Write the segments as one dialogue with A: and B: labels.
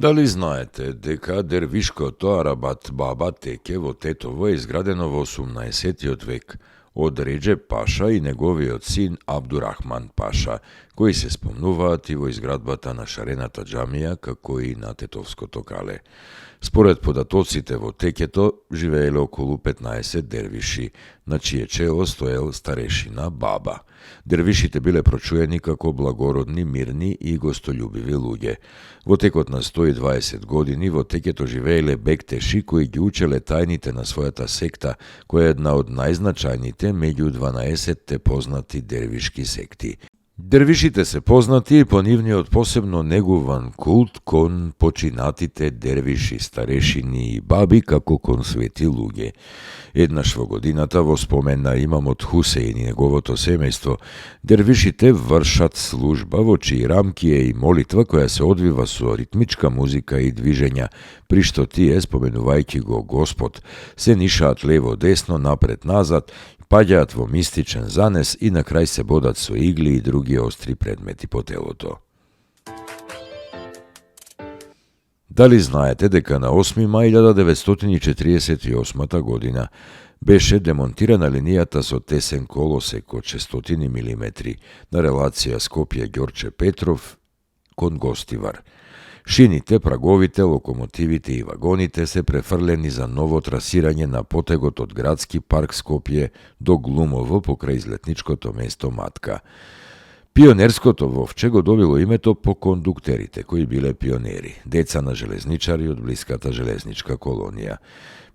A: Дали знаете дека Дервишкото Арабат Баба теке во Тетово е изградено во 18 век од Реджеп Паша и неговиот син Абдурахман Паша, кои се спомнуваат и во изградбата на шарената џамија, како и на Тетовското кале. Според податоците во текето живееле околу 15 дервиши, на чие чело стоел старешина Баба. Дервишите биле прочуени како благородни, мирни и гостолюбиви луѓе. Во текот на 120 години во текето живееле бектеши кои ги учеле тајните на својата секта, која е една од најзначајните меѓу 12 познати дервишки секти. Дервишите се познати по нивниот посебно негуван култ кон починатите дервиши, старешини и баби како кон свети луѓе. Еднаш во годината, во спомен на имамот Хусеин и неговото семејство, дервишите вршат служба во чии рамки е и молитва која се одвива со ритмичка музика и движења, при што тие, споменувајќи го Господ, се нишаат лево-десно, напред-назад, паѓаат во мистичен занес и на крај се бодат со игли и други остри предмети по телото. Дали знаете дека на 8 мај 1948 година беше демонтирана линијата со тесен колосек од 600 мм на релација Скопје-Ѓорче Петров кон Гостивар. Шините, праговите, локомотивите и вагоните се префрлени за ново трасирање на потегот од градски парк Скопје до Глумово покрај излетничкото место Матка. Пионерското вовче го добило името по кондуктерите, кои биле пионери, деца на железничари од блиската железничка колонија.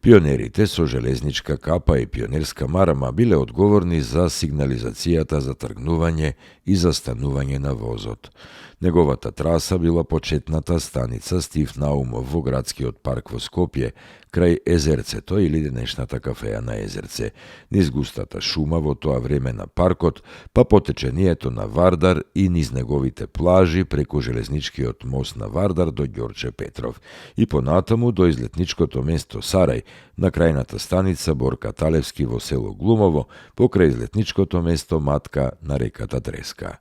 A: Пионерите со железничка капа и пионерска марама биле одговорни за сигнализацијата за тргнување и застанување на возот. Неговата траса била почетната станица Стив Наумов во градскиот парк во Скопје, крај езерцето или денешната кафеја на Езерце, низ густата шума во тоа време на паркот, па по течението на Вардар и низ неговите плажи преку железничкиот мост на Вардар до Ѓорче Петров и понатаму до излетничкото место Сарај, на крајната станица Борка Талевски во село Глумово, покрај излетничкото место Матка на реката Треска.